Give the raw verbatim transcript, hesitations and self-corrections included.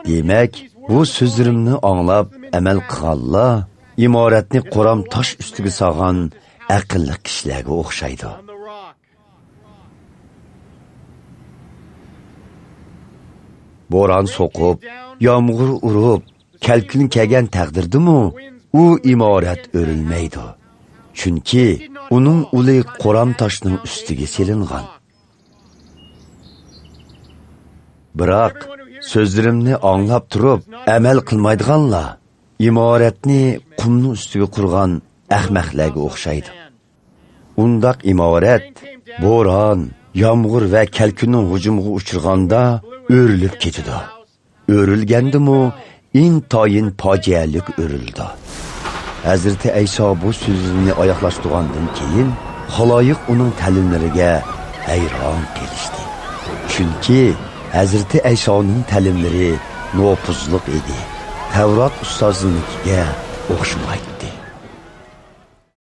دېمەك، بۇ سۆزلىرىمنى ئاڭلاپ ئەمەل قىلغانلار ئىمارەتنى قورام تاش ئۈستىگە سالغان ئەقىللىق كىشىلەرگە ئوخشايدۇ. بوران سوقۇپ، يامغۇر ئۇرۇپ، كەلكۈن كەلگەن تەقدىردىمۇ، ئۇ ئىمارەت ئۆرۈلمەيدۇ. چۈنكى ئۇنىڭ ئۇلى قورام تاشنىڭ ئۈستىگە سېلىنغان. بىراق، سۆزلىرىمنى ئاڭلاپ تۇرۇپ ئەمەل قىلمايدىغانلار ئىمارەتنى قۇمنىڭ ئۈستىگە قۇرغان ئەخمەقلەرگە ئوخشايدۇ. ئۇنداق ئىمارەت بوران، يامغۇر ۋە كەلكۈننىڭ ھۇجۇمىغا ئۇچرىغاندا ئۆرۈلۈپ كېتىدۇ. ئۆرۈلگەندىمۇ ئىنتايىن پاجىئەلىك ئۆرۈلىدۇ. ھەزرىتى ئەيسا بۇ سۆزلىرىنى ئاياغلاشتۇرغاندىن كېيىن، خالايىق ئۇنىڭ تەلىملىرىگە ھەيران قېلىشتى. چۈنكى ھەزرىتى ئەيسانىڭ تەلىملىرى نوپۇزلۇق ئىدى. تەۋرات ئۇستازىنىڭكىگە ئوخشىمايتتى.